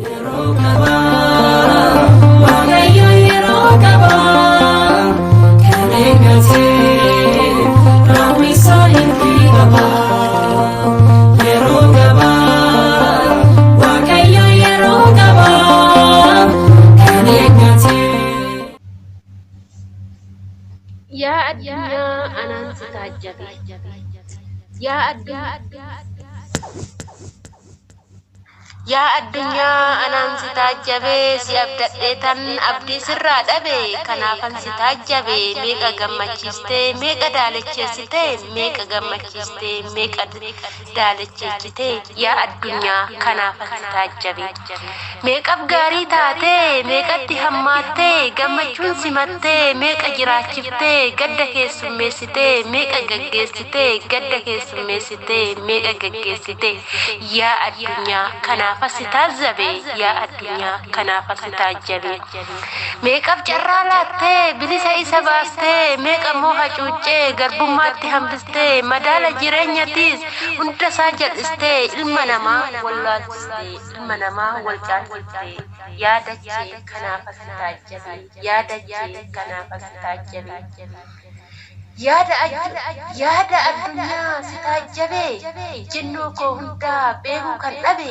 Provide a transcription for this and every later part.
Yeroo qabaa, Waaqayyo yeroo qabaa, kan eeggatee raawwisaa itti qabaa. Yeroo qabaa, Waaqayyo yeroo qabaa, kan eeggatee. Yaa addunyaa anaan si taajjabe. Yaa addunyaa. Yaa addunyaa anaan si taajjabe, si abdadhee tan abdii sirraa dhabe, kanaafan si taajjabe. Meeqa gammachiistee, meeqa daalacheessitee, meeqa gammachiistee, meeqa daalacheessitee, yaa addunyaa kanaafan si taajjabe. Meeqaf gaarii taatee, meeqatti hammaattee, gammachuun simattee, meeqa jiraachiftee, gadda keessummeessitee, meeqa gaggeessitee, gadda keessummeessitee, meeqa gaggeessitee, yaa addunyaa kanaafas si taajjabe, yaa addunyaa kanaafas si taajjabe. Meeqaf carraa laattee, bilisa isa baastee, meeqa immoo hacuuccee, garbummaatti hambistee, madaala jireenyatiis hunda isaa jal'istee, ilma namaa wallaalchistee, ilma namaa wal caalchiftee, yaa dachee kanaafas si taajjabe, yaa dachee kanaafas si taajjabe. Yaada addunyaa si taajjabe, ejjennoo koo hundaa beekuu kan dhabe,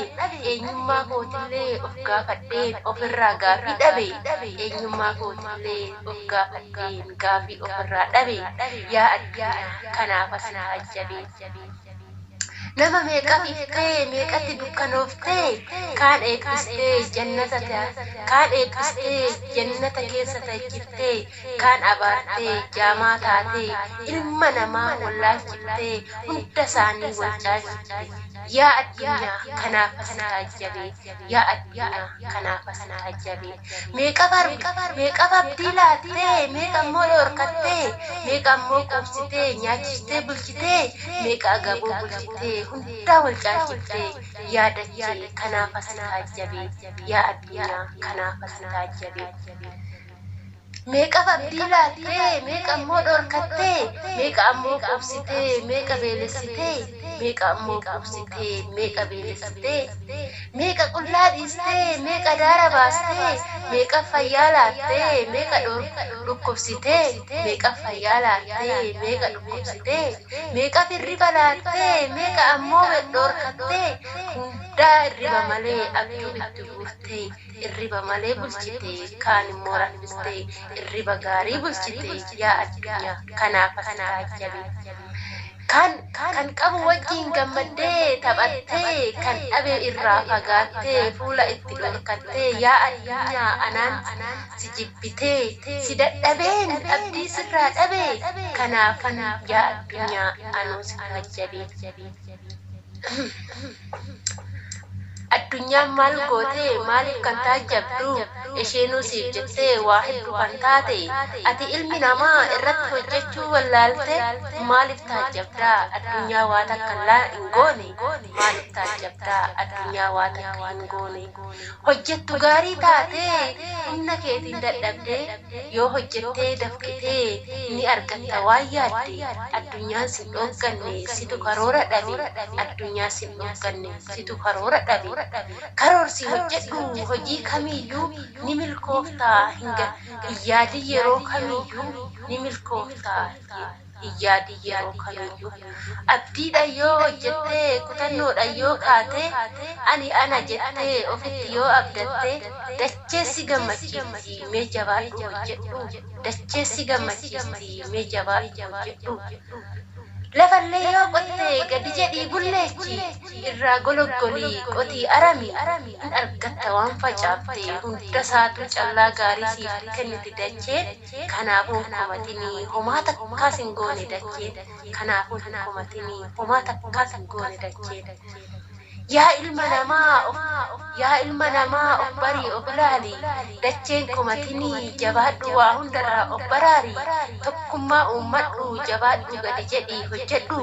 eenyummaa kootillee of gaafadheen ofirraa gaafii dhabe, eenyummaa kootillee of gaafadheen gaafii ofirraa dhabe, yaa addunyaa kanaafas si taajjabe. Nama meeqaf iftee, meeqatti dukkanooftee, kaan eebbistee jannata kaan eebbistee jannata keessa teechiftee, kaan abaartee jaamaa taatee, ilma namaa wallaalchiftee, hunda isaanii wal caalchifte. Yaa addunyaa kanaafas si taajjabe, yaa addunyaa kanaafas si taajjabe. Meeqaf abdii laattee, meeqa immoo dhorkattee, meeqa immoo quubsitee, nyaachistee bulchitee, meeqa agaboo bulchitee, hundaa wal caalchiftee, yaa dachee kanaafas si taajjabe, yaa addunyaa kanaafas si taajjabe. Meeqaf abdii laattee, meeqa immoo dhorkattee, meeqa ammoo quubsitee, meeqa beelessitee, meeqa ammoo quubsitee, meeqa beelessitee, meeqa qullaa dhiistee, meeqa daara baastee, meeqa fayyaa laattee, meeqa dhukkubsitee, meeqa fayyaa laattee, meeqa dhukkubsitee, meeqa hirriba laattee, meeqa ammoo dhorkattee, hundaa hirriba malee abjuu itti guurtee, hirriba malee bulchitee, kaan immoo raffistee, hirriba gaarii bulchitee, yaa addunyaa kanaafas si taajjabe. Kan qabu wajjin gammaddee taphattee, kan dhabe irraa fagaattee, fuula itti dhorkattee, yaa addunyaa anaan si jibbitee, si dadhabeen abdii sirraa dhabe, kanaafan yaa addunyaa anuu si taajjabe. Addunyaan maal gootee, maaliif kan taajjabdu, isheenuu siif jettee waa hedduu kan taate, ati ilmi namaa irratti hojjechuu wallaalte, maaliif taajjabdaa addunyaa waa takka hin goone, maaliif taajjabdaa addunyaa waa takka hin goone. Hojjettu gaarii taatee humna keetiin dadhabdee, yoo hojjettee dafqitee ni argatta waan yaadde, addunyaan sin dhoogganne situ karoora dhabe, addunyaan sin dhoogganne situ karoora dhabe. Karoorsi hojjedhu hojii kamiyyuu ni milkooftaa, hin yaadin yeroo kamiyyuu ni milkooftaa, hin yaadin yeroo kamiyyuu. Abdiidhaan yoo hojjettee, kutannoodhaan yoo kaatee, ani ana jettee ofitti yoo abdattee, dacheessi gammachiifti mee jabaadhu hojjedhu, dacheessi gammachiifti mee jabaadhu hojjedhu. Lafallee yoo qottee gadi jedhii bulleechi, irraa gologgolii qotii arami, hin argatta waan facaaftee, hunda isaatu callaa gaarii siif kenniti dacheen, kanaafuu hin komatinii homaa takkaas hin goone dacheen, kanaafuu hin komatinii homaa takkaas hin goone dacheen. Yaa ilma namaa of barii of ilaali, dacheen komatinii jabaadhu waa hundarraa of baraari, tokkummaa uummadhu jabaadhu gadi jedhii hojjedhu,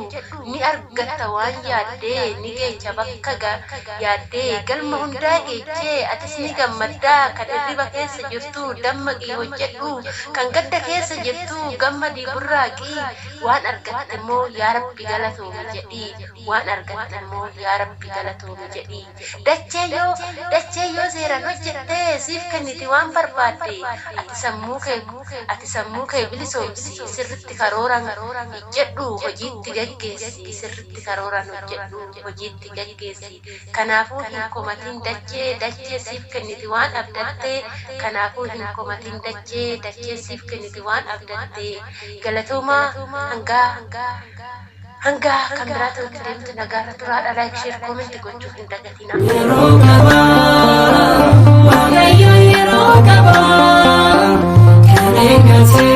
ni argatta waan yaaddee, ni geecha bakka yaaddee, galma hundaa geechee atis ni gammaddaa, kan hirriba keessa jirtu dammaqii hojjedhu, kan gadda keessa jirtu gammadii burraaqii, waan argatte immoo yaa Rabbi galatoomi jedhii, waan argatte immoo yaa Rabbi galatoomi. galatoomi jedhi. Dachee yoo dachee yoo seeraan hojjette siif kenniti waan barbaadde. Ati sammuu kee ati sammuu kee bilisoomsi, sirritti karooraan hojjedhu, hojiitti gaggeessi, sirritti karooraan hojjedhu, hojiitti gaggeessi. Kanaafuu hin komatiin dachee, dachee siif kenniti waan abdatte. Kanaafuu hin komatiin dachee, dachee siif kenniti waan abdatte. Galatoomaa, hangaa hangaa kan biraa ta'utti deemtu nagaarra turaadha. Like, share, comment gochuu hin dagatinaa. Yeroo qaba, Waaqayyo yeroo qaba, kan eeggate.